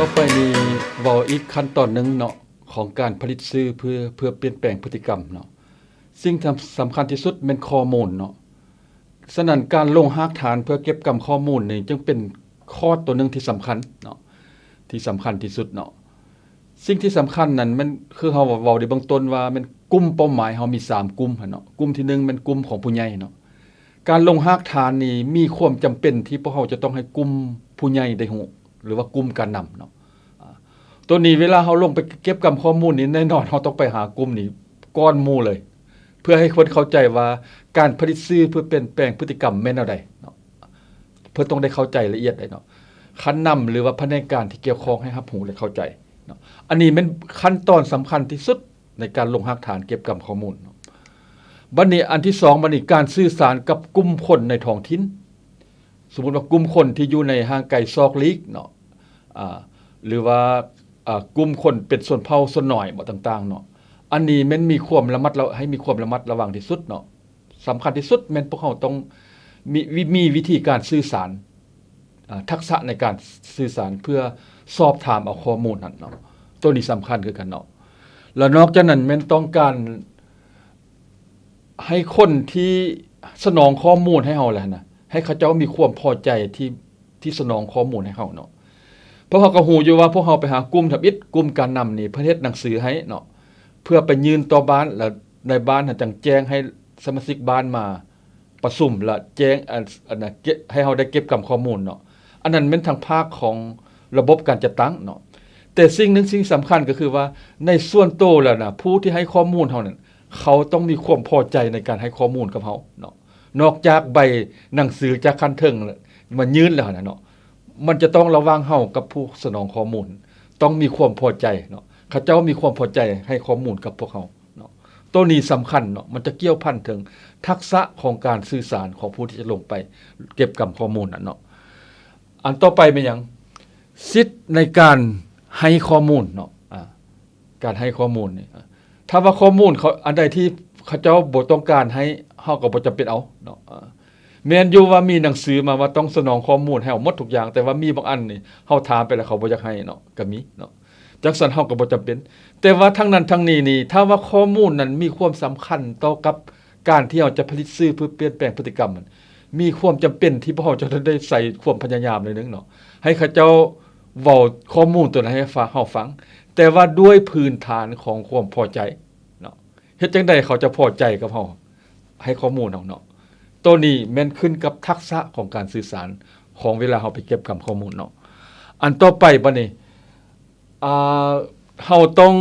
ຕໍ່ໄປນີ້ເວົ້າອີກຂັ້ນຕອນໜຶ່ງເນາະ ຂອງການຜະລິດສື່ເພື່ອ ເພື່ອປ່ຽນແປງພຶດຕິກຳເນາະ. ສິ່ງທີ່ສຳຄັນທີ່ສຸດແມ່ນຂໍ້ມູນເນາະ. ສະນັ້ນ ການລົງຮາກຖານເພື່ອເກັບກຳຂໍ້ມູນນີ້ ຈຶ່ງເປັນຄອດຕົວໜຶ່ງທີ່ສຳຄັນເນາະ ທີ່ສຳຄັນທີ່ສຸດເນາະ. ສິ່ງທີ່ສຳຄັນນັ້ນແມ່ນ ຄືເຮົາເວົ້າໃນເບື້ອງຕົ້ນວ່າ ແມ່ນກຸ່ມເປົ້າໝາຍເຮົາມີສາມກຸ່ມຫັ້ນເນາະ. ກຸ່ມທີໜຶ່ງແມ່ນກຸ່ມຂອງຜູ້ໃຫຍ່ເນາະ. ການລົງຮາກຖານນີ້ມີຄວາມຈຳເປັນທີ່ພວກເຮົາຈະຕ້ອງໃຫ້ກຸ່ມຜູ້ໃຫຍ່ໄດ້ຮູ້ ຫຼືວ່າກຸ່ມການນຳເນາະ. ອາ ໂຕນີ້ເວລາເຮົາລົງໄປເກັບກຳຂໍ້ມູນນີ້ ແນ່ນອນເຮົາຕ້ອງໄປຫາກຸ່ມນີ້ກ່ອນໝູ່ເລີຍ ເພື່ອໃຫ້ຄົນເຂົ້າໃຈວ່າການຜະລິດສື່ເພື່ອປ່ຽນແປງພຶດຕິກຳແມ່ນແນວໃດເນາະ. ເພິ່ນຕ້ອງໄດ້ເຂົ້າໃຈລະອຽດໄດ໋ເນາະ. ຄັນນຳ ຫຼືວ່າພະແນກການທີ່ກ່ຽວຂ້ອງໃຫ້ຮັບຮູ້ ແລະ ເຂົ້າໃຈເນາະ. ອັນນີ້ແມ່ນຂັ້ນຕອນສຳຄັນທີ່ສຸດໃນການລົງຮາກຖານເກັບກຳຂໍ້ມູນເນາະ. ບັດນີ້ອັນທີສອງ ບັດນີ້ການສື່ສານກັບກຸ່ມຄົນໃນທ້ອງຖິ່ນ. ສົມມຸດວ່າກຸ່ມຄົນທີ່ຢູ່ໃນຫ່າງໄກສອກຫຼີກເນາະ ອາ ຫຼືວ່າ ອາ ກຸ່ມຄົນເປັນຊົນເຜົ່າສ່ວນໜ້ອຍບໍ ຕ່າງໆເນາະ. ອັນນີ້ແມ່ນມີຄວາມລະມັດລະ ໃຫ້ມີຄວາມລະມັດລະວັງທີ່ສຸດເນາະ. ສຳຄັນທີ່ສຸດແມ່ນພວກເຮົາຕ້ອງມີ ມີ ມີວິທີການສື່ສານ ອາ ທັກສະໃນການສື່ສານເພື່ອສອບຖາມເອົາຂໍ້ມູນຫັ້ນເນາະ. ໂຕນີ້ສຳຄັນຄືກັນເນາະ. ແລ້ວນອກຈາກນັ້ນແມ່ນຕ້ອງການໃຫ້ຄົນທີ່ສະໜອງຂໍ້ມູນໃຫ້ເຮົາແຫຼະນະ ໃຫ້ເຂົາເຈົ້າມີຄວາມພໍໃຈທີ່ ທີ່ສະໜອງຂໍ້ມູນໃຫ້ເຮົາເນາະ. ເພາະເຮົາກໍຮູ້ຢູ່ວ່າພວກເຮົາໄປຫາກຸ່ມທຳອິດ ກຸ່ມການນຳນີ້ ເພິ່ນເຮັດໜັງສືໃຫ້ເນາະ ເພື່ອໄປຍື່ນຕໍ່ບ້ານ ແລ້ວນາຍບ້ານຫັ້ນຈັ່ງແຈ້ງໃຫ້ສະມາຊິກບ້ານມາປະຊຸມ ແລ້ວແຈ້ງ ອັນ ອັນນະ ເກັບ ໃຫ້ເຮົາໄດ້ເກັບກຳຂໍ້ມູນເນາະ. ອັນນັ້ນແມ່ນທາງພາກຂອງລະບົບການຈັດຕັ້ງເນາະ. ແຕ່ສິ່ງໜຶ່ງ ສິ່ງສຳຄັນກໍຄືວ່າ ໃນສ່ວນໂຕແລ້ວນະ ຜູ້ທີ່ໃຫ້ຂໍ້ມູນເຮົານັ້ນ ເຂົາຕ້ອງມີຄວາມພໍໃຈໃນການໃຫ້ຂໍ້ມູນກັບເຮົາເນາະ. ນອກຈາກໃບໜັງສືຈາກຂັ້ນເທິງມາຍື່ນແລ້ວຫັ້ນນະເນາະ, ມັນຈະຕ້ອງລະຫວ່າງເຮົາກັບຜູ້ສະໜອງຂໍ້ມູນ ຕ້ອງມີຄວາມພໍໃຈເນາະ, ເຂົາເຈົ້າມີຄວາມພໍໃຈໃຫ້ຂໍ້ມູນກັບພວກເຮົາເນາະ. ໂຕນີ້ສຳຄັນເນາະ, ມັນຈະກ່ຽວພັນເຖິງທັກສະຂອງການສື່ສານຂອງຜູ້ທີ່ຈະລົງໄປເກັບກຳຂໍ້ມູນນັ້ນເນາະ. ອັນຕໍ່ໄປແມ່ນຫຍັງ? ສິດໃນການໃຫ້ຂໍ້ມູນເນາະ, ອາ ການໃຫ້ຂໍ້ມູນນີ້ ຖ້າວ່າຂໍ້ມູນເຂົາ ອັນໃດທີ່ເຂົາເຈົ້າບໍ່ຕ້ອງການໃຫ້ ເຮົາກໍບໍ່ຈຳເປັນເອົາເນາະ. ແມ່ນຢູ່ວ່າມີໜັງສືມາວ່າຕ້ອງສະໜອງຂໍ້ມູນໃຫ້ເຮົາໝົດທຸກຢ່າງ, ແຕ່ວ່າມີບາງອັນນີ້ເຮົາຖາມໄປແລ້ວເຂົາບໍ່ຢາກໃຫ້ເນາະ ກໍມີເນາະ, ຈັ່ງຊັ້ນເຮົາກໍບໍ່ຈຳເປັນ. ແຕ່ວ່າທັງນັ້ນທັງນີ້ນີ້ ຖ້າວ່າຂໍ້ມູນນັ້ນມີຄວາມສຳຄັນຕໍ່ກັບການທີ່ເຮົາຈະຜະລິດສື່ເພື່ອປ່ຽນແປງພຶດຕິກຳນັ້ນ ມີຄວາມຈຳເປັນທີ່ພວກເຮົາຈະຕ້ອງໄດ້ໃສ່ຄວາມພະຍາຍາມໜ້ອຍໜຶ່ງເນາະ, ໃຫ້ເຂົາເຈົ້າເວົ້າຂໍ້ມູນຕົວນັ້ນໃຫ້ເຮົາຟັງ, ແຕ່ວ່າດ້ວຍພື້ນຖານຂອງຄວາມພໍໃຈເນາະ, ເຮັດຈັ່ງໃດເຂົາຈະພໍໃຈກັບເຮົາ ໃຫ້ຂໍ້ມູນເຮົາເນາະ. ໂຕນີ້ແມ່ນຂຶ້ນກັບທັກສະຂອງການສື່ສານຂອງເວລາເຮົາໄປເກັບກຳຂໍ້ມູນເນາະ. ອັນຕໍ່ໄປບັດນີ້ ອ່າ ເຮົາຕ້ອງ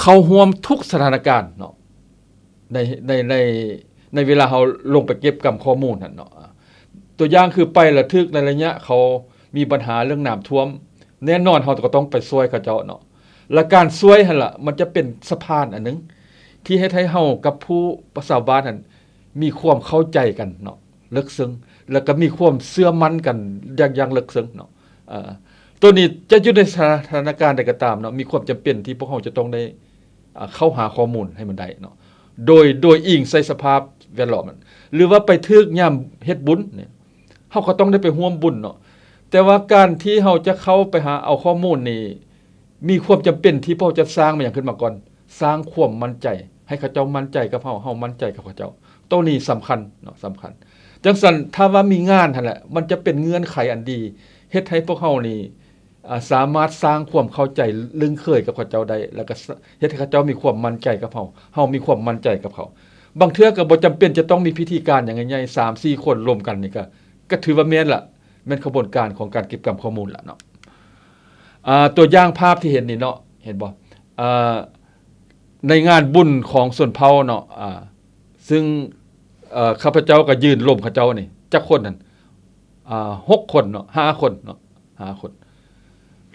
ເຂົ້າຮ່ວມທຸກສະຖານະການເນາະ ໃນ ໃນ ໃນ ໃນເວລາເຮົາລົງໄປເກັບກຳຂໍ້ມູນຫັ້ນເນາະ. ຕົວຢ່າງຄືໄປລະຖືກໃນໄລຍະເຂົາມີບັນຫາເລື່ອງນ້ຳຖ້ວມ, ແນ່ນອນເຮົາກໍຕ້ອງໄປຊ່ວຍເຂົາເຈົ້າເນາະ. ລະການຊ່ວຍຫັ້ນລະ ມັນຈະເປັນສະພານອັນໜຶ່ງ ທີ່ເຮັດໃຫ້ເຮົາກັບຜູ້ ຊາວບ້ານຫັ້ນ ມີຄວາມເຂົ້າໃຈກັນເນາະ ເລິກເຊິ່ງ ແລ້ວກໍມີຄວາມເຊື່ອໝັ້ນກັນຢ່າງ ຢ່າງເລິກເຊິ່ງເນາະ. ເອີ ໂຕນີ້ຈະຢູ່ໃນສະຖານະການໃດກໍຕາມເນາະ, ມີຄວາມຈຳເປັນທີ່ພວກເຮົາຈະຕ້ອງໄດ້ ອາ ເຂົ້າຫາຂໍ້ມູນໃຫ້ມັນໄດ້ເນາະ, ໂດຍ ໂດຍອີງໃສ່ສະພາບແວດລ້ອມນັ້ນ ຫຼືວ່າໄປຖືກຍາມເຮັດບຸນນີ້ ເຮົາກໍຕ້ອງໄດ້ໄປຮ່ວມບຸນເນາະ. ແຕ່ວ່າການທີ່ເຮົາຈະເຂົ້າໄປຫາເອົາຂໍ້ມູນນີ້ ມີຄວາມຈຳເປັນທີ່ພວກເຮົາຈະສ້າງແມ່ນຫຍັງຂຶ້ນມາກ່ອນ? ສ້າງຄວາມໝັ້ນໃຈ ໃຫ້ເຂົາເຈົ້າໝັ້ນໃຈກັບເຮົາ ເຮົາໝັ້ນໃຈກັບເຂົາເຈົ້າ. ໂຕນີ້ສຳຄັນເນາະ ສຳຄັນ. ຈັ່ງຊັ້ນ ຖ້າວ່າມີງານຫັ້ນແຫຼະ ມັນຈະເປັນເງື່ອນໄຂອັນດີ ເຮັດໃຫ້ພວກເຮົານີ້ ອາ ສາມາດສ້າງຄວາມເຂົ້າໃຈລຶ້ງເຄີຍກັບເຂົາເຈົ້າໄດ້ ແລ້ວກໍ ສ- ເຮັດໃຫ້ເຂົາເຈົ້າມີຄວາມໝັ້ນໃຈກັບເຮົາ ເຮົາມີຄວາມໝັ້ນໃຈກັບເຂົາ. ບາງເທື່ອກໍບໍ່ຈຳເປັນຈະຕ້ອງມີພິທີການຫຍັງໃຫຍ່ໆ ສາມສີ່ຄົນລົມກັນນີ້ ກໍ ກໍຖືວ່າແມ່ນລະ ແມ່ນຂະບວນການຂອງການເກັບກຳຂໍ້ມູນລະເນາະ. ອາ ຕົວຢ່າງພາບທີ່ເຫັນນີ້ເນາະ ເຫັນບໍ່? ອາ ໃນງານບຸນຂອງຊົນເຜົ່າເນາະ ອາ ຊຶ່ງ ເອີ ຂ້າພະເຈົ້າກໍຢືນລົມເຂົາເຈົ້ານີ້ ຈັກຄົນຫັ້ນ? ອາ ຫົກຄົນເນາະ ຫ້າຄົນເນາະ ຫ້າຄົນ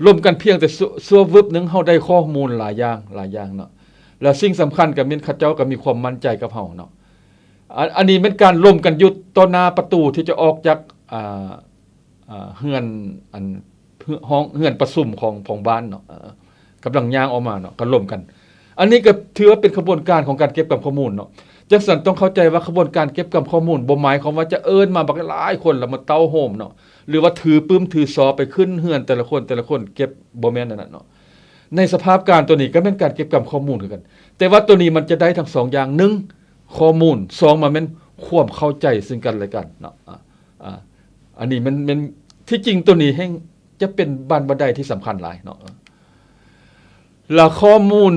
ລົມກັນພຽງແຕ່ຊົ່ວ ຊົ່ວວຶບໜຶ່ງ ເຮົາໄດ້ຂໍ້ມູນຫຼາຍຢ່າງ ຫຼາຍຢ່າງເນາະ. ແລ້ວສິ່ງສຳຄັນກໍແມ່ນເຂົາເຈົ້າກໍມີຄວາມໝັ້ນໃຈກັບເຮົາເນາະ. ອັນ ອັນນີ້ແມ່ນການລົມກັນຢູ່ຕໍ່ໜ້າປະຕູທີ່ຈະອອກຈາກ ອາ ອາ ເຮືອນ ອັນ ເຮືອນ ຫ້ອງ ເຮືອນປະຊຸມຂອງ ຂອງບ້ານເນາະ, ເອີ ກຳລັງຍ່າງອອກມາເນາະ ກໍລົມກັນ. ອັນນີ້ກໍຖືວ່າເປັນຂະບວນການຂອງການເກັບກຳຂໍ້ມູນເນາະ. ຈັ່ງຊັ້ນຕ້ອງເຂົ້າໃຈວ່າຂະບວນການເກັບກຳຂໍ້ມູນບໍ່ໝາຍຄວາມວ່າຈະເອີ້ນມາບັກຫຼາຍຄົນແລ້ວມາເຕົ້າໂຮມເນາະ ຫຼືວ່າຖືປຶ້ມຖືຊໍໄປຂຶ້ນເຮືອນແຕ່ລະຄົນ ແຕ່ລະຄົນເກັບ ບໍ່ແມ່ນອັນນັ້ນເນາະ. ໃນສະພາບການໂຕນີ້ກໍແມ່ນການເກັບກຳຂໍ້ມູນຄືກັນ ແຕ່ວ່າໂຕນີ້ມັນຈະໄດ້ທັງສອງຢ່າງ ໜຶ່ງ ຂໍ້ມູນ ສອງ ມາແມ່ນຄວາມເຂົ້າໃຈຊຶ່ງກັນແລະກັນເນາະ. ອາ ອາ ອັນນີ້ແມ່ນ ແມ່ນ ທີ່ຈິງໂຕນີ້ແຮ່ງຈະເປັນບັ້ນບັນໄດທີ່ສຳຄັນຫຼາຍເນາະ ແລະ ຂໍ້ມູນ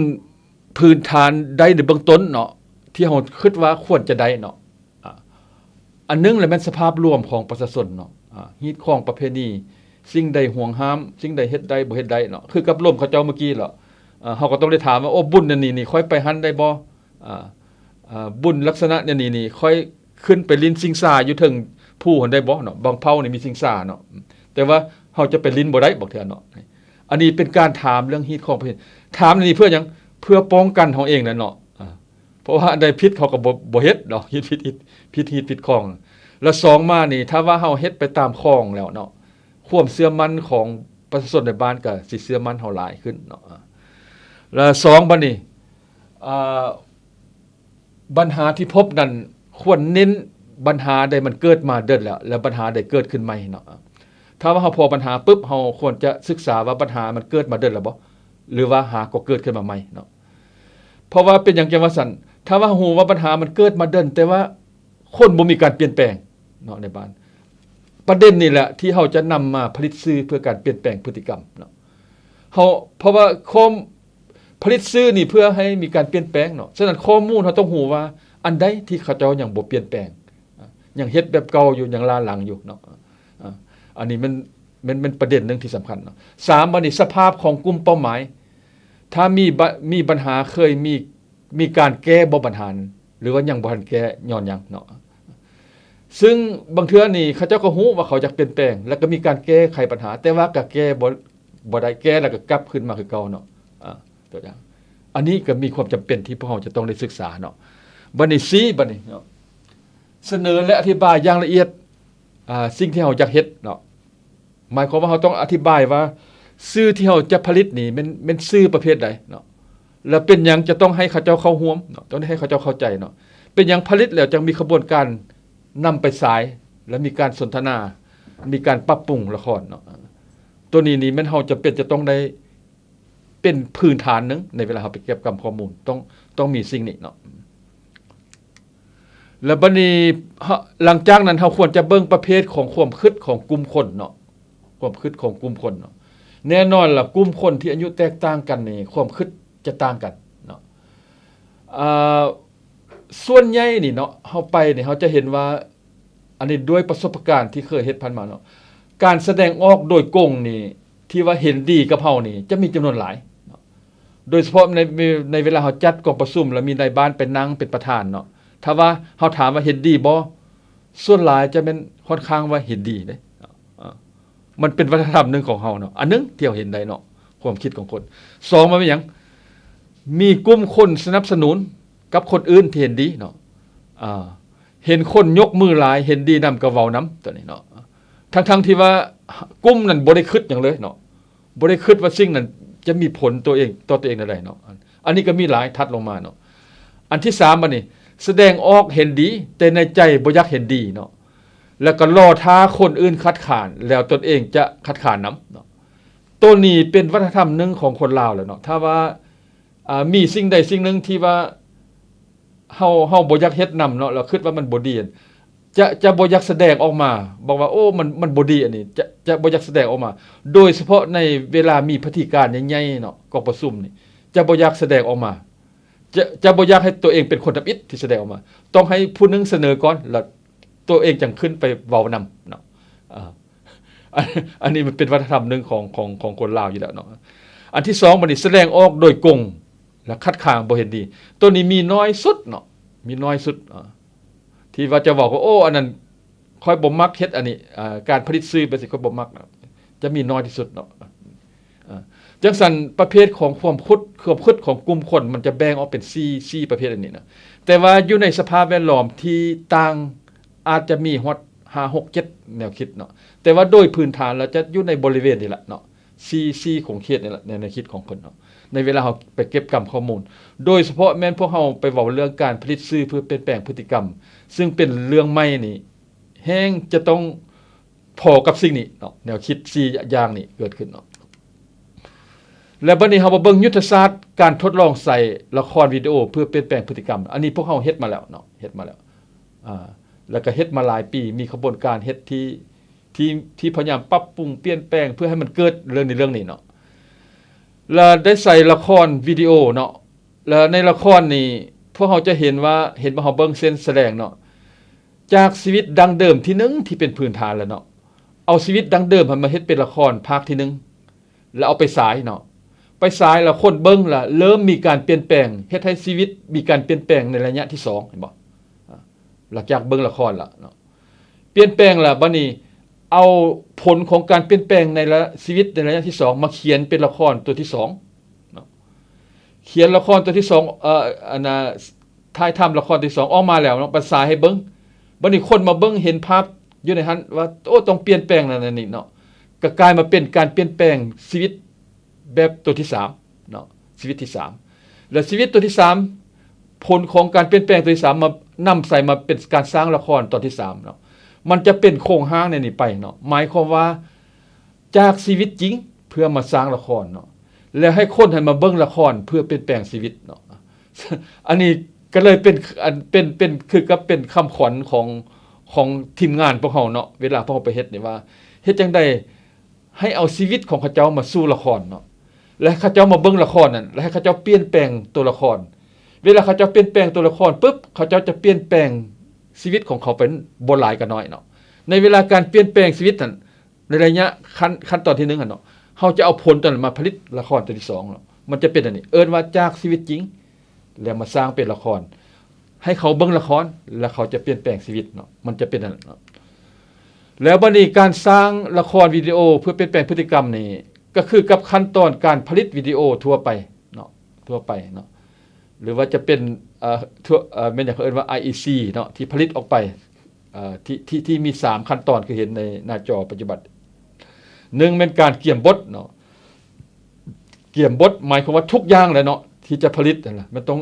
ພື້ນຖານໃດໃນເບື້ອງຕົ້ນເນາະ ທີ່ເຮົາຄິດວ່າຄວນຈະໄດ້ເນາະ. ອາ ອັນໜຶ່ງລະແມ່ນສະພາບລວມຂອງປະຊາຊົນເນາະ ອາ ຮີດຄອງປະເພນີ ສິ່ງໃດຫວງຫ້າມ ສິ່ງໃດເຮັດໄດ້ບໍ່ເຮັດໄດ້ເນາະ ຄືກັບລົມເຂົາເຈົ້າມື້ກີ້ເນາະ. ອາ ເຮົາກໍຕ້ອງໄດ້ຖາມວ່າ ໂອ້ ບຸນອັນນີ້ນີ້ຂ້ອຍໄປຫັ້ນໄດ້ບໍ່? ອາ ອາ ບຸນລັກສະນະແນວນີ້ນີ້ຂ້ອຍຂຶ້ນໄປຫຼິ້ນຊິງຊາຢູ່ເທິງພູຫັ້ນໄດ້ບໍ່ເນາະ? ບາງເຜົ່ານີ້ມີຊິງຊາເນາະ ແຕ່ວ່າເຮົາຈະໄປຫຼິ້ນບໍ່ໄດ້ບາງເທື່ອເນາະ. ອັນນີ້ເປັນການຖາມເລື່ອງຮີດຄອງປະເພນີ ຖາມອັນນີ້ເພື່ອຫຍັງ? ເພື່ອປ້ອງກັນເຮົາເອງແຫຼະເນາະ. ອາ ເພາະວ່າອັນໃດຜິດເຂົາກໍບໍ່ ບໍ່ເຮັດເນາະ ຜິດ ຜິດ ຜິດຮີດຜິດຄອງ. ແລະ ສອງມານີ້ ຖ້າວ່າເຮົາເຮັດໄປຕາມຄອງແລ້ວເນາະ ຄວາມເຊື່ອໝັ້ນຂອງປະຊາຊົນໃນບ້ານກໍຊິເຊື່ອໝັ້ນເຮົາຫຼາຍຂຶ້ນເນາະ. ແລະ ສອງ ບັດນີ້ ອາ ບັນຫາທີ່ພົບນັ້ນ ຄວນເນັ້ນບັນຫາໃດມັນເກີດມາດົນແລ້ວ ແລະ ບັນຫາໃດເກີດຂຶ້ນໃໝ່ເນາະ. ຖ້າວ່າເຮົາພໍບັນຫາປຶບ ເຮົາຄວນຈະສຶກສາວ່າບັນຫາມັນເກີດມາດົນແລ້ວບໍ່ ຫຼືວ່າຫາກໍເກີດຂຶ້ນມາໃໝ່ເນາະ. ເພາະວ່າເປັນຫຍັງຈັ່ງວ່າຊັ້ນ? ຖ້າວ່າເຮົາຮູ້ວ່າບັນຫາມັນເກີດມາດົນ ແຕ່ວ່າຄົນບໍ່ມີການປ່ຽນແປງເນາະໃນບ້ານ ປະເດັນນີ້ແຫຼະທີ່ເຮົາຈະນຳມາຜະລິດສື່ເພື່ອການປ່ຽນແປງພຶດຕິກຳເນາະ. ເຮົາ ເພາະວ່າຄວາມ ຜະລິດສື່ນີ້ເພື່ອໃຫ້ມີການປ່ຽນແປງເນາະ. ສະນັ້ນຂໍ້ມູນເຮົາຕ້ອງຮູ້ວ່າອັນໃດທີ່ເຂົາເຈົ້າຍັງບໍ່ປ່ຽນແປງ ຍັງເຮັດແບບເກົ່າຢູ່ ຍັງລ້າຫຼັງຢູ່ເນາະ. ອາ ອັນນີ້ແມ່ນ ແມ່ນ ແມ່ນປະເດັນໜຶ່ງທີ່ສຳຄັນເນາະ. ສາມ ບັດນີ້ສະພາບຂອງກຸ່ມເປົ້າໝາຍ ຖ້າມີ ບະ ມີບັນຫາ ເຄີຍມີ ມີການແກ້ບໍ່ບັນຫານັ້ນ ຫຼືວ່າຍັງບໍ່ທັນແກ້ຍ້ອນຫຍັງເນາະ. ຊຶ່ງບາງເທື່ອນີ້ເຂົາເຈົ້າກໍຮູ້ວ່າເຂົາຢາກປ່ຽນແປງ ແລ້ວກໍມີການແກ້ໄຂບັນຫາ ແຕ່ວ່າກໍແກ້ບໍ່ ບໍ່ໄດ້ ແກ້ແລ້ວກໍກັບຄືນມາຄືເກົ່າເນາະ. ອາ ຕົວຢ່າງ ອັນນີ້ກໍມີຄວາມຈຳເປັນທີ່ພວກເຮົາຈະຕ້ອງໄດ້ສຶກສາເນາະ. ບັດນີ້ ສີ່ ບັດນີ້ເນາະ ສະເໜີ ແລະ ອະທິບາຍຢ່າງລະອຽດ ອາ ສິ່ງທີ່ເຮົາຢາກເຮັດເນາະ. ໝາຍຄວາມວ່າເຮົາຕ້ອງອະທິບາຍວ່າສື່ທີ່ເຮົາຈະຜະລິດນີ້ແມ່ນ ແມ່ນສື່ປະເພດໃດເນາະ ແລ້ວເປັນຫຍັງຈະຕ້ອງໃຫ້ເຂົາເຈົ້າເຂົ້າຮ່ວມເນາະ ຕ້ອງໃຫ້ເຂົາເຈົ້າເຂົ້າໃຈເນາະ. ເປັນຫຍັງຜະລິດແລ້ວຈັ່ງມີຂະບວນການນຳໄປສາຍ ແລະ ມີການສົນທະນາ ມີການປັບປຸງລະຄອນເນາະ. ຕົວນີ້ນີ້ແມ່ນເຮົາຈຳເປັນຈະຕ້ອງໄດ້ເປັນພື້ນຖານໜຶ່ງໃນເວລາເຮົາໄປເກັບກຳຂໍ້ມູນ ຕ້ອງ ຕ້ອງມີສິ່ງນີ້ເນາະ. ແລ້ວບັດນີ້ ເຮົາ ຫຼັງຈາກນັ້ນເຮົາຄວນຈະເບິ່ງປະເພດຂອງຄວາມຄິດຂອງກຸ່ມຄົນເນາະ ຄວາມຄິດຂອງກຸ່ມຄົນເນາະ. ແນ່ນອນລະ ກຸ່ມຄົນທີ່ອາຍຸແຕກຕ່າງກັນນີ້ ຄວາມຄິດຈະຕ່າງກັນເນາະ. ອາ ສ່ວນໃຫຍ່ນີ້ເນາະ ເຮົາໄປນີ້ ເຮົາຈະເຫັນວ່າ ອັນນີ້ດ້ວຍປະສົບປະການທີ່ເຄີຍເຮັດຜ່ານມາເນາະ ການສະແດງອອກໂດຍກົງນີ້ ທີ່ວ່າເຫັນດີກັບເຮົານີ້ ຈະມີຈຳນວນຫຼາຍເນາະ. ໂດຍສະເພາະໃນ ໃນເວລາເຮົາຈັດກອງປະຊຸມ ແລ້ວມີນາຍບ້ານໄປນັ່ງເປັນປະທານເນາະ ຖ້າວ່າເຮົາຖາມວ່າເຫັນດີບໍ່ ສ່ວນຫຼາຍຈະແມ່ນຂ້ອນຂ້າງວ່າເຫັນດີເດ້. ອາ ມັນເປັນວັດທະນະທຳໜຶ່ງຂອງເຮົາເນາະ ອັນໜຶ່ງທີ່ເຮົາເຫັນໄດ້ເນາະ ຄວາມຄິດຂອງຄົນ. ສອງ ມັນເປັນຫຍັງ? ມີກຸ່ມຄົນສະໜັບສະໜູນກັບຄົນອື່ນທີ່ເຫັນດີເນາະ. ອາ ເຫັນຄົນຍົກມືຫຼາຍ ເຫັນດີນຳກໍເວົ້ານຳ ຕົວນີ້ເນາະ ທັງໆທີ່ວ່າກຸ່ມນັ້ນບໍ່ໄດ້ຄິດຫຍັງເລີຍເນາະ ບໍ່ໄດ້ຄິດວ່າສິ່ງນັ້ນຈະມີຜົນຕົວເອງ ຕໍ່ຕົວເອງແນວໃດເນາະ. ອັນ ອັນນີ້ກໍມີຫຼາຍ ຖັດລົງມາເນາະ. ອັນທີສາມ ບັດນີ້ ສະແດງອອກເຫັນດີ ແຕ່ໃນໃຈບໍ່ຢາກເຫັນດີເນາະ ແລ້ວກໍລໍຖ້າຄົນອື່ນຄັດຄ້ານ ແລ້ວຕົນເອງຈະຄັດຄ້ານນຳເນາະ. ໂຕນີ້ເປັນວັດທະນະທຳໜຶ່ງຂອງຄົນລາວແຫຼະເນາະ ຖ້າວ່າ ອາ ມີສິ່ງໃດສິ່ງໜຶ່ງທີ່ວ່າ ເຮົາ ເຮົາບໍ່ຢາກເຮັດນຳເນາະ ແລ້ວຄິດວ່າມັນບໍ່ດີ ຈະ ຈະບໍ່ຢາກສະແດງອອກມາ ບອກວ່າ ໂອ້ ມັນ ມັນບໍ່ດີ ອັນນີ້ ຈະ ຈະບໍ່ຢາກສະແດງອອກມາ ໂດຍສະເພາະໃນເວລາມີພິທີການໃຫຍ່ໆເນາະ ກອງປະຊຸມນີ້ ຈະບໍ່ຢາກສະແດງອອກມາ ຈະ ຈະບໍ່ຢາກໃຫ້ຕົວເອງເປັນຄົນທຳອິດທີ່ສະແດງອອກມາ ຕ້ອງໃຫ້ຜູ້ໜຶ່ງສະເໜີກ່ອນ ແລ້ວຕົວເອງຈັ່ງຂຶ້ນໄປເວົ້ານຳເນາະ. ອາ ອັນ ອັນນີ້ມັນເປັນວັດທະນະທຳໜຶ່ງຂອງ ຂອງ ຂອງຄົນລາວຢູ່ແລ້ວເນາະ. ອັນທີສອງ ບັດນີ້ ສະແດງອອກໂດຍກົງ ແລະ ຄັດຄ້ານບໍ່ເຫັນດີ ໂຕນີ້ມີໜ້ອຍສຸດເນາະ ມີໜ້ອຍສຸດ ອາ ທີ່ວ່າຈະເວົ້າວ່າ ໂອ້ ອັນນັ້ນຂ້ອຍບໍ່ມັກເຮັດ ອັນນີ້ ອາ ການຜະລິດສື່ແບບນີ້ຂ້ອຍບໍ່ມັກ ຈະມີໜ້ອຍທີ່ສຸດເນາະ. ອາ ຈັ່ງຊັ້ນ ປະເພດຂອງຄວາມຄິດ ຄວາມຄິດຂອງກຸ່ມຄົນ ມັນຈະແບ່ງອອກເປັນສີ່ ສີ່ປະເພດອັນນີ້ນະ ແຕ່ວ່າຢູ່ໃນສະພາບແວດລ້ອມທີ່ຕ່າງ ອາດຈະມີຮອດຫ້າ ຫົກ ເຈັດແນວຄິດເນາະ ແຕ່ວ່າໂດຍພື້ນຖານແລ້ວຈະຢູ່ໃນບໍລິເວນນີ້ລະເນາະ ສີ່ ສີ່ຂົງເຂດນີ້ລະ ໃນແນວຄິດຂອງເພິ່ນເນາະ. ໃນເວລາເຮົາໄປເກັບກຳຂໍ້ມູນ ໂດຍສະເພາະແມ່ນພວກເຮົາໄປເວົ້າເລື່ອງການຜະລິດສື່ເພື່ອປ່ຽນແປງພຶດຕິກຳ ຊຶ່ງເປັນເລື່ອງໃໝ່ນີ້ ແຮ່ງຈະຕ້ອງພໍກັບສິ່ງນີ້ເນາະ ແນວຄິດສີ່ຢ່າງນີ້ເກີດຂຶ້ນເນາະ. ແລະ ບັດນີ້ເຮົາມາເບິ່ງຍຸດທະສາດການທົດລອງໃຊ້ລະຄອນວິດີໂອເພື່ອປ່ຽນແປງພຶດຕິກຳ. ອັນນີ້ພວກເຮົາເຮັດມາແລ້ວເນາະ ເຮັດມາແລ້ວ ອາ ແລ້ວກໍເຮັດມາຫຼາຍປີ ມີຂະບວນການເຮັດທີ່ ທີ່ ທີ່ພະຍາຍາມປັບປຸງປ່ຽນແປງເພື່ອໃຫ້ມັນເກີດເລື່ອງນີ້ ເລື່ອງນີ້ເນາະ. ແລະ ໄດ້ໃສ່ລະຄອນວິດີໂອເນາະ ແລະ ໃນລະຄອນນີ້ພວກເຮົາຈະເຫັນວ່າ ເຫັນບໍ່ ເຮົາເບິ່ງເຊັ່ນສະແດງເນາະ ຈາກຊີວິດດັ້ງເດີມທີໜຶ່ງທີ່ເປັນພື້ນຖານແລ້ວເນາະ ເອົາຊີວິດດັ້ງເດີມຫັ້ນມາເຮັດເປັນລະຄອນພາກທີໜຶ່ງ ແລ້ວເອົາໄປສາຍເນາະ ໄປສາຍແລ້ວຄົນເບິ່ງລະເລີ່ມມີການປ່ຽນແປງ ເຮັດໃຫ້ຊີວິດມີການປ່ຽນແປງໃນໄລຍະທີສອງ ເຫັນບໍ່? ອາ ຫຼັງຈາກເບິ່ງລະຄອນລະເນາະ ປ່ຽນແປງລະ ບັດນີ້ເອົາຜົນຂອງການປ່ຽນແປງໃນລະ ຊີວິດໃນໄລຍະທີສອງ ມາຂຽນເປັນລະຄອນຕົວທີສອງເນາະ ຂຽນລະຄອນຕົວທີສອງ ເອີ ອັນນ່າ ຖ່າຍທຳລະຄອນຕົວທີສອງອອກມາແລ້ວເນາະ ບັດສາຍໃຫ້ເບິ່ງ ບັດນີ້ຄົນມາເບິ່ງເຫັນພາບຢູ່ໃນຫັ້ນວ່າ ໂອ້ ຕ້ອງປ່ຽນແປງນັ້ນອັນນີ້ເນາະ ກໍກາຍມາເປັນການປ່ຽນແປງຊີວິດແບບຕົວທີສາມເນາະ ຊີວິດທີສາມ ແລະ ຊີວິດຕົວທີສາມ ຜົນຂອງການປ່ຽນແປງຕົວທີສາມມານຳໃສ່ມາເປັນການສ້າງລະຄອນຕອນທີສາມເນາະ ມັນຈະເປັນໂຄງຮ່າງໃນນີ້ໄປເນາະ ໝາຍຄວາມວ່າ ຈາກຊີວິດຈິງເພື່ອມາສ້າງລະຄອນເນາະ ແລ້ວໃຫ້ຄົນຫັ້ນມາເບິ່ງລະຄອນເພື່ອປ່ຽນແປງຊີວິດເນາະ. ອັນນີ້ກໍເລີຍເປັນ ອັນ ເປັນ ເປັນຄືກັບເປັນຄຳຂວັນຂອງ ຂອງທີມງານພວກເຮົາເນາະ ເວລາພວກເຮົາໄປເຮັດນີ້ວ່າ ເຮັດຈັ່ງໃດໃຫ້ເອົາຊີວິດຂອງເຂົາເຈົ້າມາສູ່ລະຄອນເນາະ ແລະ ໃຫ້ເຂົາເຈົ້າມາເບິ່ງລະຄອນນັ້ນ ແລະ ໃຫ້ເຂົາເຈົ້າປ່ຽນແປງຕົວລະຄອນ. ເວລາເຂົາເຈົ້າປ່ຽນແປງຕົວລະຄອນປຶບ ເຂົາເຈົ້າຈະປ່ຽນແປງຊີວິດຂອງເຂົາໄປບໍ່ຫຼາຍກໍໜ້ອຍເນາະ. ໃນເວລາການປ່ຽນແປງຊີວິດນັ້ນ ໃນໄລຍະຂັ້ນ ຂັ້ນຕອນທີໜຶ່ງຫັ້ນເນາະ ເຮົາຈະເອົາຜົນຕົວນັ້ນມາຜະລິດລະຄອນຕົວທີສອງເນາະ ມັນຈະເປັນອັນນີ້ ເອີ້ນວ່າຈາກຊີວິດຈິງ ແລ້ວມາສ້າງເປັນລະຄອນ ໃຫ້ເຂົາເບິ່ງລະຄອນ ແລ້ວເຂົາຈະປ່ຽນແປງຊີວິດເນາະ ມັນຈະເປັນອັນນັ້ນເນາະ. ແລ້ວບັດນີ້ການສ້າງລະຄອນວິດີໂອເພື່ອປ່ຽນແປງພຶດຕິກຳນີ້ ກໍຄືກັບຂັ້ນຕອນການຜະລິດວິດີໂອທົ່ວໄປເນາະ ທົ່ວໄປເນາະ ຫຼືວ່າຈະເປັນ ເອີ ທົ່ວ ເອີ ແມ່ນຫຍັງເຂົາເອີ້ນວ່າ ໄອອີຊີ ເນາະ ທີ່ຜະລິດອອກໄປ ເອີ ທີ່ ທີ່ ທີ່ມີສາມຂັ້ນຕອນ ຄືເຫັນໃນໜ້າຈໍປັດຈຸບັນ. ໜຶ່ງແມ່ນການກຽມບົດເນາະ ກຽມບົດໝາຍຄວາມວ່າທຸກຢ່າງແຫຼະເນາະ ທີ່ຈະຜະລິດຫັ້ນນະ ມັນຕ້ອງ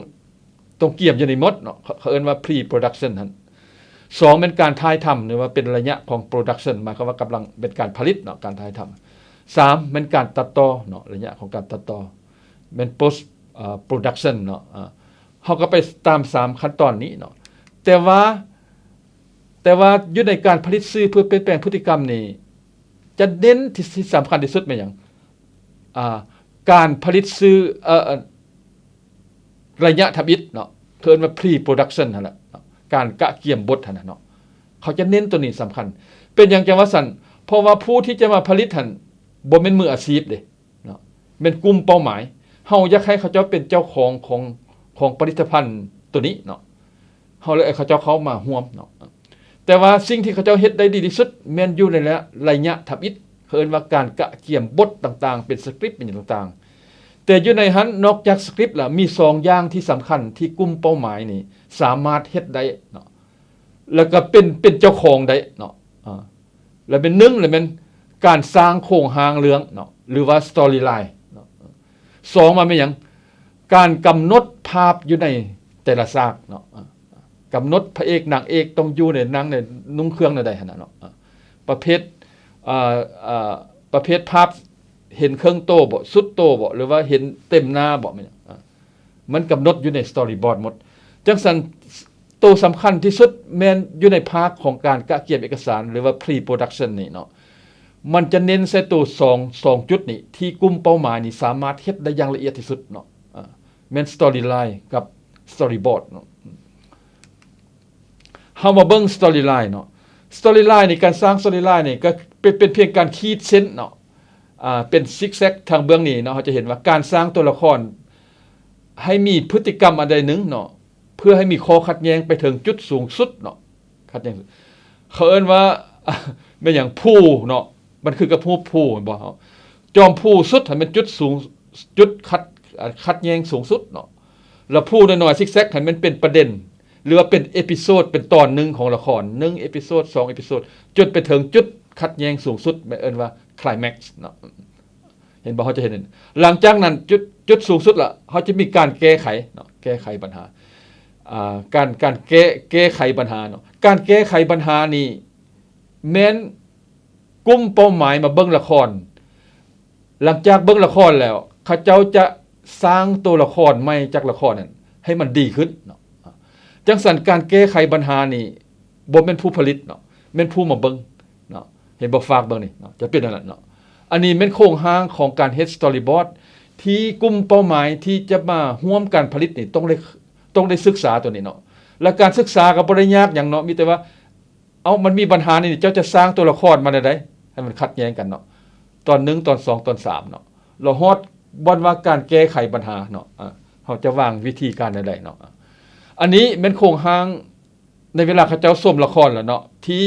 ຕ້ອງກຽມຢູ່ນີ້ໝົດເນາະ ເຂົາ ເຂົາເອີ້ນວ່າ pre-production ຫັ້ນ. ສອງແມ່ນການຖ່າຍທຳ ຫຼືວ່າເປັນໄລຍະຂອງ production ໝາຍຄວາມວ່າກຳລັງເປັນການຜະລິດເນາະ ການຖ່າຍທຳ. ສາມແມ່ນການຕັດຕໍ່ເນາະ ໄລຍະຂອງການຕັດຕໍ່ ແມ່ນ post ເອີ production ເນາະ ເຮົາກໍໄປຕາມສາມຂັ້ນຕອນນີ້ເນາະ. ແຕ່ວ່າ ແຕ່ວ່າຢູ່ໃນການຜະລິດສື່ເພື່ອປ່ຽນແປງພຶດຕິກຳນີ້ ຈະເນັ້ນທີ່ ທີ່ສຳຄັນທີ່ສຸດແມ່ນຫຍັງ? ອ່າ ການຜະລິດສື່ ເອີ ໄລຍະທຳອິດເນາະ ເອີ້ນວ່າ pre-production ຫັ້ນແຫຼະເນາະ ການກະກຽມບົດຫັ້ນນະເນາະ ເຂົາຈະເນັ້ນໂຕນີ້ສຳຄັນ. ເປັນຫຍັງຈັ່ງວ່າຊັ້ນ? ເພາະວ່າຜູ້ທີ່ຈະມາຜະລິດຫັ້ນ ບໍ່ແມ່ນມືອາຊີບເດ້ ເນາະ ແມ່ນກຸ່ມເປົ້າໝາຍ ເຮົາຢາກໃຫ້ເຂົາເຈົ້າເປັນເຈົ້າຂອງຂອງ ຂອງຜະລິດຕະພັນໂຕນີ້ເນາະ ເຮົາເລີຍເອົາເຂົາເຈົ້າເຂົ້າມາຮ່ວມເນາະ. ແຕ່ວ່າສິ່ງທີ່ເຂົາເຈົ້າເຮັດໄດ້ດີທີ່ສຸດ ແມ່ນຢູ່ໃນໄລຍະ ໄລຍະທຳອິດ ເຂົາເອີ້ນວ່າການກະກຽມບົດຕ່າງໆ ເປັນສະກຣິບ ເປັນຫຍັງຕ່າງໆ. ແຕ່ຢູ່ໃນຫັ້ນ ນອກຈາກສະກຣິບແລ້ວ ມີສອງຢ່າງທີ່ສຳຄັນທີ່ກຸ່ມເປົ້າໝາຍນີ້ສາມາດເຮັດໄດ້ເນາະ ແລ້ວກໍເປັນ ເປັນເຈົ້າຂອງໄດ້ເນາະ ອາ ແລະແມ່ນ ໜຶ່ງລະແມ່ນການສ້າງໂຄງຮ່າງເລື່ອງເນາະ ຫຼືວ່າ storyline ເນາະ. ສອງມາແມ່ນຫຍັງ? ການກຳນົດພາບຢູ່ໃນແຕ່ລະສາກເນາະ ກຳນົດພະເອກນາງເອກຕ້ອງຢູ່ໃນ ນາງໃນນຸ່ງເຄື່ອງແນວໃດຫັ້ນນະເນາະ ປະເພດ ເອີ ເອີ ປະເພດພາບເຫັນເຄິ່ງໂຕບໍ ສຸດໂຕບໍ ຫຼືວ່າເຫັນເຕັມໜ້າບໍ ແມ່ນຫຍັງ? ມັນກຳນົດຢູ່ໃນ storyboard ໝົດ. ຈັ່ງຊັ້ນ ໂຕສຳຄັນທີ່ສຸດແມ່ນຢູ່ໃນພາກຂອງການກະກຽມເອກະສານ ຫຼືວ່າ pre-production ນີ້ເນາະ ມັນຈະເນັ້ນໃສ່ໂຕສອງ ສອງຈຸດນີ້ ທີ່ກຸ່ມເປົ້າໝາຍນີ້ສາມາດເຮັດໄດ້ຢ່າງລະອຽດທີ່ສຸດເນາະ ອາ ແມ່ນ storyline ກັບ storyboard ເນາະ. ເຮົາມາເບິ່ງ storyline ເນາະ storyline ນີ້ ການສ້າງ storyline ນີ້ກໍເປັນ ເປັນພຽງການຂີດເສັ້ນເນາະ ອາ ເປັນ zigzag ທາງເບື້ອງນີ້ເນາະ ເຮົາຈະເຫັນວ່າການສ້າງຕົວລະຄອນໃຫ້ມີພຶດຕິກຳອັນໃດໜຶ່ງເນາະ ເພື່ອໃຫ້ມີຂໍ້ຂັດແຍ່ງໄປເຖິງຈຸດສູງສຸດເນາະ ຂັດແຍ່ງ ເຂົາເອີ້ນວ່າ ແມ່ນຫຍັງ pool ເນາະ ມັນຄືກັບຮູບ pool ແມ່ນບໍ່? ເຮົາ ຈອມ pool ສຸດໃຫ້ມັນຈຸດສູງ ຈຸດຂັດ ຂັດແຍ່ງສູງສຸດເນາະ ແລ້ວ pool ນ້ອຍໆ zigzag ໃຫ້ມັນເປັນປະເດັນ ຫຼືວ່າເປັນ episode ເປັນຕອນໜຶ່ງຂອງລະຄອນ ໜຶ່ງ episode ສອງ episode ຈົນໄປເຖິງຈຸດຂັດແຍ່ງສູງສຸດ ແມ່ນເອີ້ນວ່າ climax ເນາະ. ເຫັນບໍ່? ເຮົາຈະເຫັນ ຫຼັງຈາກນັ້ນ ຈຸດ ຈຸດສູງສຸດລະ ເຮົາຈະມີການແກ້ໄຂເນາະ ແກ້ໄຂບັນຫາ ອ່າ ການ ການແກ້ ແກ້ໄຂບັນຫາເນາະ. ການແກ້ໄຂບັນຫານີ້ ແມ່ນກຸ່ມເປົ້າໝາຍມາເບິ່ງລະຄອນ. ຫຼັງຈາກເບິ່ງລະຄອນແລ້ວ ເຂົາເຈົ້າຈະສ້າງໂຕລະຄອນໃໝ່ຈາກລະຄອນນັ້ນໃຫ້ມັນດີຂຶ້ນເນາະ. ຈັ່ງຊັ້ນ ການແກ້ໄຂບັນຫານີ້ ບໍ່ແມ່ນຜູ້ຜະລິດເນາະ ແມ່ນຜູ້ມາເບິ່ງເນາະ. ເຫັນບໍ່? ຝາກເບິ່ງນີ້ເນາະ ຈະເປັນອັນນັ້ນເນາະ. ອັນນີ້ແມ່ນໂຄງຮ່າງຂອງການເຮັດສະຕໍຣີບອດ ທີ່ກຸ່ມເປົ້າໝາຍທີ່ຈະມາຮ່ວມການຜະລິດນີ້ ຕ້ອງໄດ້ ຕ້ອງໄດ້ສຶກສາໂຕນີ້ເນາະ. ແລະ ການສຶກສາກໍບໍ່ໄດ້ຍາກຫຍັງເນາະ ມີແຕ່ວ່າ ເອົາ ມັນມີບັນຫານີ້ ເຈົ້າຈະສ້າງໂຕລະຄອນມາແນວໃດ ໃຫ້ມັນຂັດແຍ່ງກັນເນາະ ຕອນໜຶ່ງ ຕອນສອງ ຕອນສາມເນາະ. ແລ້ວຮອດບ່ອນວ່າການແກ້ໄຂບັນຫາເນາະ ອ່າ ເຮົາຈະວາງວິທີການແນວໃດເນາະ. ອ່າ ອັນນີ້ແມ່ນໂຄງຮ່າງ ໃນເວລາເຂົາເຈົ້າສົມລະຄອນແລ້ວເນາະ ທີ່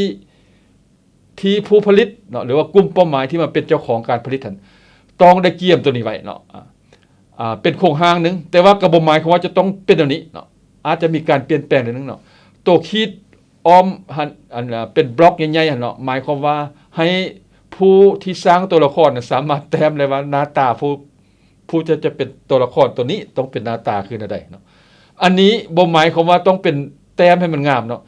ທີ່ຜູ້ຜະລິດເນາະ ຫຼືວ່າກຸ່ມເປົ້າໝາຍທີ່ມາເປັນເຈົ້າຂອງການຜະລິດຫັ້ນ ຕ້ອງໄດ້ກຽມໂຕນີ້ໄວ້ເນາະ. ອ່າ ອ່າ ເປັນໂຄງຮ່າງໜຶ່ງ ແຕ່ວ່າກໍບໍ່ໝາຍຄວາມວ່າຈະຕ້ອງເປັນແນວນີ້ເນາະ ອາດຈະມີການປ່ຽນແປງໜ້ອຍໜຶ່ງເນາະ. ໂຕຂີດອ້ອມຫັ້ນ ອັນ ເປັນບລັອກໃຫຍ່ໆຫັ້ນເນາະ ໝາຍຄວາມວ່າໃຫ້ຜູ້ທີ່ສ້າງໂຕລະຄອນນະ ສາມາດແຕ້ມໄດ້ວ່າໜ້າຕາຜູ້ ຜູ້ຈະ ຈະເປັນໂຕລະຄອນໂຕນີ້ຕ້ອງເປັນໜ້າຕາຄືແນວໃດເນາະ. ອັນນີ້ບໍ່ໝາຍຄວາມວ່າຕ້ອງເປັນແຕ້ມໃຫ້ມັນງາມເນາະ.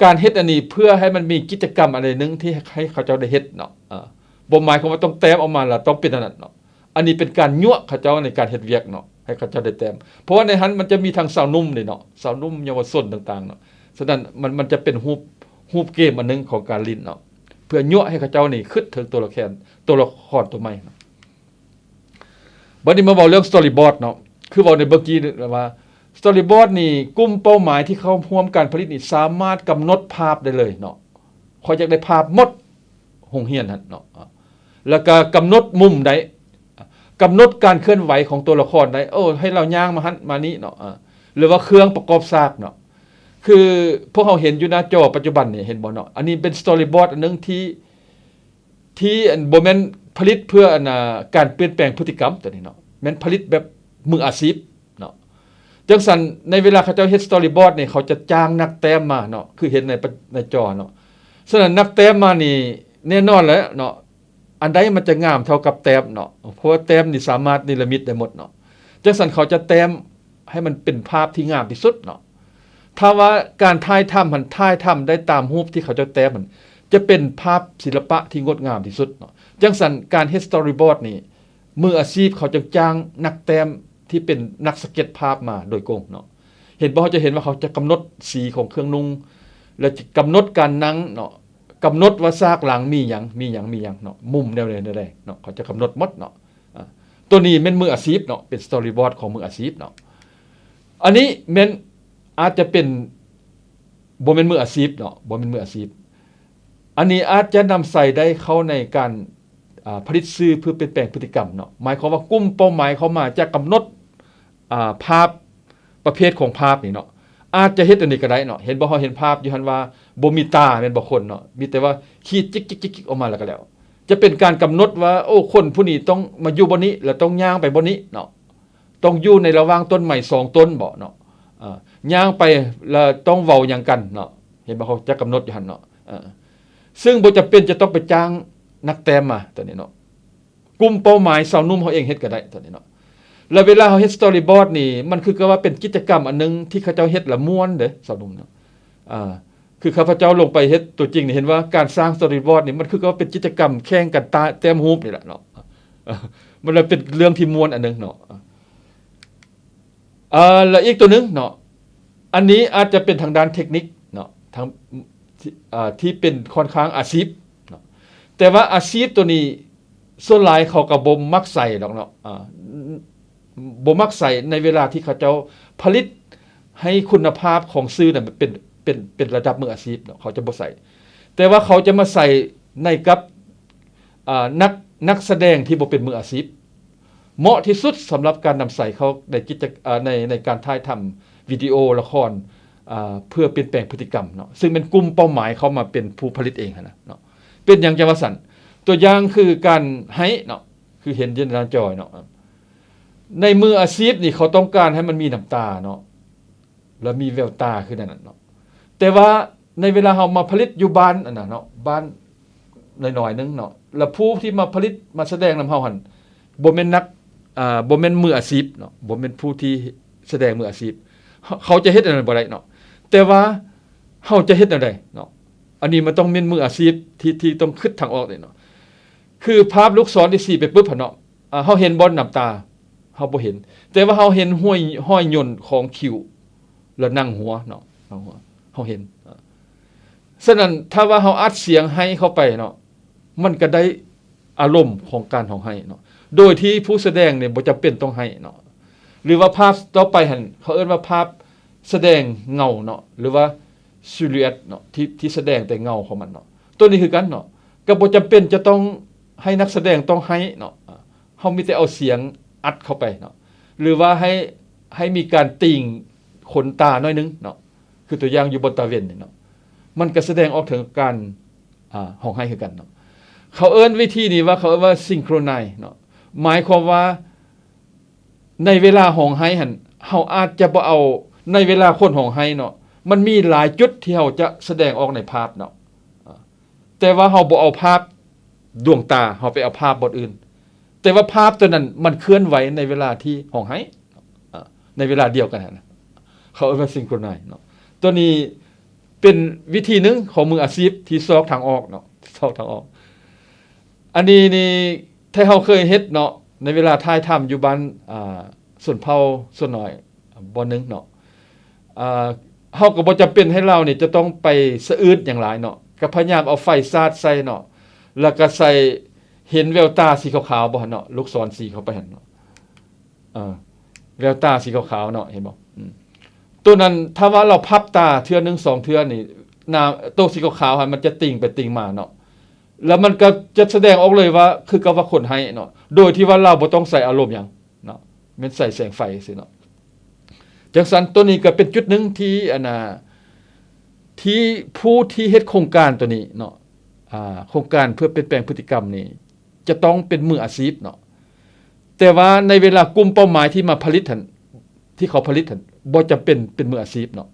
ການເຮັດອັນນີ້ເພື່ອໃຫ້ມັນມີກິດຈະກຳອັນໃດໜຶ່ງທີ່ໃຫ້ເຂົາເຈົ້າໄດ້ເຮັດເນາະ. ອ່າ ບໍ່ໝາຍຄວາມວ່າຕ້ອງແຕ້ມອອກມາແລ້ວຕ້ອງເປັນອັນນັ້ນເນາະ. ອັນນີ້ເປັນການຍົວະເຂົາເຈົ້າໃນການເຮັດວຽກເນາະ ໃຫ້ເຂົາເຈົ້າໄດ້ແຕ້ມ ເພາະວ່າໃນຫັ້ນມັນຈະມີທັງຊາວໜຸ່ມເດ້ເນາະ ຊາວໜຸ່ມເຍົາວະຊົນຕ່າງໆເນາະ. ສະນັ້ນ ມັນ ມັນຈະເປັນຮູບ ຮູບເກມອັນໜຶ່ງຂອງການຫຼິ້ນເນາະ ເພື່ອຍົວະໃຫ້ເຂົາເຈົ້ານີ້ຄຶດເຖິງໂຕລະແຄນ ໂຕລະຄອນໂຕໃໝ່ເນາະ. ບັດນີ້ມາເວົ້າເລື່ອງສະຕໍຣີບອດເນາະ ຄືເວົ້າໃນເມື່ອກີ້ວ່າ ສະຕໍຣີບອດນີ້ ກຸ່ມເປົ້າໝາຍທີ່ເຂົ້າຮ່ວມການຜະລິດນີ້ ສາມາດກຳນົດພາບໄດ້ເລີຍເນາະ. ຂ້ອຍຢາກໄດ້ພາບໝົດໂຮງຮຽນຫັ້ນເນາະ ແລ້ວກໍກຳນົດມຸມໄດ້ ກຳນົດການເຄື່ອນໄຫວຂອງໂຕລະຄອນໄດ້ ໂອ້ ໃຫ້ລາວຍ່າງມາຫັ້ນມານີ້ເນາະ ຫຼືວ່າເຄື່ອງປະກອບສາກເນາະ. ຄືພວກເຮົາເຫັນຢູ່ໜ້າຈໍປັດຈຸບັນນີ້ ເຫັນບໍ່ເນາະ ອັນນີ້ເປັນສະຕໍຣີບອດອັນໜຶ່ງທີ່ ທີ່ ອັນ ບໍ່ແມ່ນຜະລິດເພື່ອ ອັນ ອ່າ ການປ່ຽນແປງພຶດຕິກຳໂຕນີ້ເນາະ ແມ່ນຜະລິດແບບມືອາຊີບເນາະ. ຈັ່ງຊັ້ນ ໃນເວລາເຂົາເຈົ້າເຮັດສະຕໍຣີບອດນີ້ ເຂົາຈະຈ້າງນັກແຕ້ມມາເນາະ ຄືເຫັນໃນ ໃນຈໍເນາະ. ສະນັ້ນ ນັກແຕ້ມມານີ້ ແນ່ນອນແຫຼະເນາະ ອັນໃດມັນຈະງາມເທົ່າກັບແຕ້ມເນາະ ເພາະວ່າແຕ້ມນີ້ສາມາດເນລະມິດໄດ້ໝົດເນາະ. ຈັ່ງຊັ້ນ ເຂົາຈະແຕ້ມໃຫ້ມັນເປັນພາບທີ່ງາມທີ່ສຸດເນາະ. ຖ້າວ່າການຖ່າຍທຳຫັ້ນ ຖ່າຍທຳໄດ້ຕາມຮູບທີ່ເຂົາເຈົ້າແຕ້ມຫັ້ນ ຈະເປັນພາບສິລະປະທີ່ງົດງາມທີ່ສຸດເນາະ. ຈັ່ງຊັ້ນ ການເຮັດສະຕໍຣີບອດນີ້ ມືອາຊີບເຂົາຈະຈ້າງນັກແຕ້ມທີ່ເປັນນັກສະເກັດພາບມາໂດຍກົງເນາະ. ເຫັນບໍ່? ເຮົາຈະເຫັນວ່າເຂົາຈະກຳນົດສີຂອງເຄື່ອງນຸ່ງ ແລະ ຈະກຳນົດການນັ່ງເນາະ ກຳນົດວ່າສາກຫຼັງມີຫຍັງ ມີຫຍັງ ມີຫຍັງເນາະ ມຸມແນວໃດ ແນວໃດເນາະ ເຂົາຈະກຳນົດໝົດເນາະ. ອາ ໂຕນີ້ແມ່ນມືອາຊີບເນາະ ເປັນສະຕໍຣີບອດຂອງມືອາຊີບເນາະ. ອັນນີ້ແມ່ນ ອາດຈະເປັນ ບໍ່ແມ່ນມືອາຊີບເນາະ ບໍ່ແມ່ນມືອາຊີບ. ອັນນີ້ອາດຈະນຳໃຊ້ໄດ້ເຂົ້າໃນການ ອ່າ ຜະລິດສື່ເພື່ອປ່ຽນແປງພຶດຕິກຳເນາະ ໝາຍຄວາມວ່າກຸ່ມເປົ້າໝາຍເຂົາມາຈະກຳນົດ ອ່າ ພາບ ປະເພດຂອງພາບນີ້ເນາະ ອາດຈະເຮັດອັນນີ້ກໍໄດ້ເນາະ. ເຫັນບໍ່? ເຮົາເຫັນພາບຢູ່ຫັ້ນວ່າບໍ່ມີຕາແມ່ນບໍ່ຄົນເນາະ ມີແຕ່ວ່າຂີດຈິກໆໆອອກມາແລ້ວກໍແລ້ວ. ຈະເປັນການກຳນົດວ່າ ໂອ້ ຄົນຜູ້ນີ້ຕ້ອງມາຢູ່ບ່ອນນີ້ ແລ້ວຕ້ອງຍ່າງໄປບ່ອນນີ້ເນາະ ຕ້ອງຢູ່ໃນລະຫວ່າງຕົ້ນໄມ້ສອງຕົ້ນບໍເນາະ ຍ່າງໄປແລ້ວຕ້ອງເວົ້າຫຍັງກັນເນາະ. ເຫັນບໍ່? ເຂົາຈະກຳນົດຢູ່ຫັ້ນເນາະ. ຊຶ່ງບໍ່ຈຳເປັນຈະຕ້ອງໄປຈ້າງນັກແຕ້ມມາຕົວນີ້ເນາະ ກຸ່ມເປົ້າໝາຍຊາວໜຸ່ມເຮົາເອງເຮັດກໍໄດ້ຕົວນີ້ເນາະ. ແລ້ວເວລາເຮົາເຮັດສະຕໍຣີບອດນີ້ ມັນຄືກັບວ່າເປັນກິດຈະກຳອັນໜຶ່ງທີ່ເຂົາເຈົ້າເຮັດແລ້ວມ່ວນເດ້ຊາວໜຸ່ມເນາະ. ອ່າ ຄືຂ້າພະເຈົ້າລົງໄປເຮັດຕົວຈິງນີ້ ເຫັນວ່າການສ້າງສະຕໍຣີບອດນີ້ ມັນຄືກັບວ່າເປັນກິດຈະກຳແຂ່ງກັນຕາ ແຕ້ມຮູບນີ້ແຫຼະເນາະ. ມັນເລີຍເປັນເລື່ອງທີ່ມ່ວນອັນໜຶ່ງເນາະ. ເອີ ແລະ ອີກຕົວໜຶ່ງເນາະ ອັນນີ້ອາດຈະເປັນທາງດ້ານເທັກນິກເນາະ ທາງ ທີ່ ເອີ ທີ່ເປັນຂ້ອນຂ້າງອາຊີບເນາະ ແຕ່ວ່າອາຊີບຕົວນີ້ ສ່ວນຫຼາຍເຂົາກໍບໍ່ມັກໃສ່ດອກເນາະ ອາ ບໍ່ມັກໃສ່ໃນເວລາທີ່ເຂົາເຈົ້າຜະລິດໃຫ້ຄຸນນະພາບຂອງສື່ນັ້ນເປັນ ເປັນ ເປັນລະດັບມືອາຊີບເນາະ ເຂົາຈະບໍ່ໃສ່. ແຕ່ວ່າເຂົາຈະມາໃສ່ໃນກັບ ອ່າ ນັກ ນັກສະແດງທີ່ບໍ່ເປັນມືອາຊີບ ເໝາະທີ່ສຸດສຳລັບການນຳໃຊ້ເຂົາໃນກິດຈະ ເອີ ໃນ ໃນການຖ່າຍທຳວິດີໂອລະຄອນ ເພື່ອປ່ຽນແປງພຶດຕິກຳເນາະ ຊຶ່ງແມ່ນກຸ່ມເປົ້າໝາຍເຂົາມາເປັນຜູ້ຜະລິດເອງຫັ້ນນະເນາະ. ເປັນຫຍັງຈັ່ງວ່າຊັ້ນ? ຕົວຢ່າງຄືການໄຫ້ເນາະ ຄືເຫັນຢູ່ໜ້າຈໍເນາະ ໃນມືອາຊີບນີ້ເຂົາຕ້ອງການໃຫ້ມັນມີນ້ຳຕາເນາະ ແລ້ວມີແວວຕາຄືນັ້ນເນາະ ແຕ່ວ່າ ໃນເວລາເຮົາມາຜະລິດຢູ່ບ້ານອັນນັ້ນເນາະ ບ້ານນ້ອຍໆໜຶ່ງເນາະ ແລ້ວຜູ້ທີ່ມາຜະລິດມາສະແດງນຳເຮົາຫັ້ນ ບໍ່ແມ່ນນັກ ອ່າ ບໍ່ແມ່ນມືອາຊີບເນາະ, ບໍ່ແມ່ນຜູ້ທີ່ສະແດງມືອາຊີບ ເຂົາຈະເຮັດອັນນັ້ນບໍ່ໄດ້ເນາະ. ແຕ່ວ່າເຮົາຈະເຮັດແນວໃດເນາະ? ອັນນີ້ມັນຕ້ອງແມ່ນມືອາຊີບທີ່ ທີ່ຕ້ອງຄິດທາງອອກເດ້ເນາະ. ຄືພາບລູກສອນທີ່ຊີ້ໄປປຶບຫັ້ນເນາະ, ອ່າ ເຮົາເຫັນບໍ່ນຳຕາ? ເຮົາບໍ່ເຫັນ, ແຕ່ວ່າເຮົາເຫັນຮອຍ ຮອຍຫຍົ້ນຂອງຄິ້ວ ແລະ ໜັງຫົວເນາະ, ໜັງຫົວ ເຮົາເຫັນ. ສະນັ້ນ ຖ້າວ່າເຮົາອັດສຽງໄຫ້ເຂົ້າໄປເນາະ, ມັນກໍໄດ້ອາລົມຂອງການຮ້ອງໄຫ້ເນາະ, ໂດຍທີ່ຜູ້ສະແດງນີ້ບໍ່ຈຳເປັນຕ້ອງໄຫ້ເນາະ. ຫຼືວ່າພາບຕໍ່ໄປຫັ້ນ ເຂົາເອີ້ນວ່າພາບສະແດງເງົາເນາະ ຫຼືວ່າ silhouette ເນາະ ທີ່ ທີ່ສະແດງແຕ່ເງົາຂອງມັນເນາະ. ໂຕນີ້ຄືກັນເນາະ, ກໍບໍ່ຈຳເປັນຈະຕ້ອງໃຫ້ນັກສະແດງຕ້ອງໄຫ້ເນາະ, ເຮົາມີແຕ່ເອົາສຽງອັດເຂົ້າໄປເນາະ ຫຼືວ່າໃຫ້ ໃຫ້ມີການຕີງຂົນຕາໜ້ອຍໜຶ່ງເນາະ, ຄືຕົວຢ່າງຢູ່ບ່ອນຕາເວັນນີ້ເນາະ, ມັນກໍສະແດງອອກເຖິງການ ອ່າ ຮ້ອງໄຫ້ຄືກັນເນາະ. ເຂົາເອີ້ນວິທີນີ້ວ່າ ເຂົາເອີ້ນວ່າ synchronize ເນາະ, ໝາຍຄວາມວ່າ ໃນເວລາຮ້ອງໄຫ້ຫັ້ນ ເຮົາອາດຈະບໍ່ເອົາ ໃນເວລາຄົນຮ້ອງໄຫ້ເນາະ, ມັນມີຫຼາຍຈຸດທີ່ເຮົາຈະສະແດງອອກໃນພາບເນາະ, ແຕ່ວ່າເຮົາບໍ່ເອົາພາບດວງຕາ, ເຮົາໄປເອົາພາບບ່ອນອື່ນ, ແຕ່ວ່າພາບຕົວນັ້ນມັນເຄື່ອນໄຫວໃນເວລາທີ່ຮ້ອງໄຫ້ ໃນເວລາດຽວກັນຫັ້ນນະ, ເຂົາເອີ້ນວ່າ synchronize ເນາະ. ຕົວນີ້ເປັນວິທີໜຶ່ງຂອງມືອາຊີບທີ່ຊອກທາງອອກເນາະ, ຊອກທາງອອກ. ອັນນີ້ນີ້ ທີ່ເຮົາເຄີຍເຮັດເນາະ ໃນເວລາຖ່າຍທຳຢູ່ບ້ານ ອ່າ ຊົນເຜົ່າສ່ວນນ້ອຍບ່ອນໜຶ່ງເນາະ, ອ່າ ເຮົາກໍບໍ່ຈຳເປັນໃຫ້ລາວນີ້ຈະຕ້ອງໄປສະອືດຫຍັງຫຼາຍເນາະ, ກໍພະຍາຍາມເອົາໄຟສາດໃສ່ເນາະ, ແລ້ວກໍໃສ່ ເຫັນແວວຕາສີຂາວໆບໍ່ຫັ້ນເນາະ, ລູກສອນຊີ້ເຂົ້າໄປຫັ້ນເນາະ, ອ່າ ແວວຕາສີຂາວໆເນາະ, ເຫັນບໍ່? ອືມ ໂຕນັ້ນ ຖ້າວ່າລາວພັບຕາເທື່ອໜຶ່ງສອງເທື່ອນີ້ ໜ້າ ໂຕສີຂາວໆຫັ້ນມັນຈະຕິ່ງໄປຕິ່ງມາເນາະ, ແລ້ວມັນກໍຈະສະແດງອອກເລີຍວ່າ ຄືກັບວ່າຄົນໄຫ້ເນາະ, ໂດຍທີ່ວ່າລາວບໍ່ຕ້ອງໃສ່ອາລົມຫຍັງເນາະ, ແມ່ນໃສ່ແສງໄຟຊີ້ເນາະ. ຈັ່ງຊັ້ນ ໂຕນີ້ກໍເປັນຈຸດໜຶ່ງທີ່ ອັນນ່າ ທີ່ຜູ້ທີ່ເຮັດໂຄງການໂຕນີ້ເນາະ, ອ່າ ໂຄງການເພື່ອປ່ຽນແປງພຶດຕິກຳນີ້ ຈະຕ້ອງເປັນມືອາຊີບເນາະ, ແຕ່ວ່າໃນເວລາກຸ່ມເປົ້າໝາຍທີ່ມາຜະລິດຫັ້ນ ທີ່ເຂົາຜະລິດຫັ້ນ ບໍ່ຈຳເປັນເປັນມືອາຊີບເນາະ,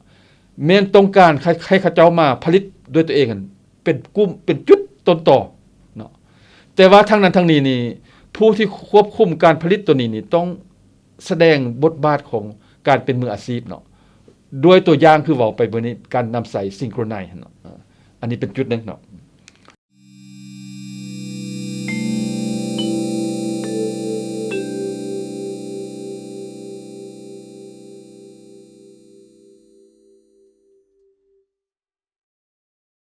ແມ່ນຕ້ອງການໃຫ້ ໃຫ້ເຂົາເຈົ້າມາຜະລິດດ້ວຍຕົວເອງຫັ້ນ ເປັນກຸ່ມ ເປັນຈຸດຕົ້ນຕໍເນາະ. ແຕ່ວ່າທັງນັ້ນທັງນີ້ນີ້ ຜູ້ທີ່ຄວບຄຸມການຜະລິດໂຕນີ້ນີ້ ຕ້ອງສະແດງບົດບາດຂອງການເປັນມືອາຊີບເນາະ, ດ້ວຍຕົວຢ່າງຄືເວົ້າໄປມື້ນີ້ ການນຳໃຊ້ synchronize ຫັ້ນເນາະ, ອັນນີ້ເປັນຈຸດໜຶ່ງເນາະ.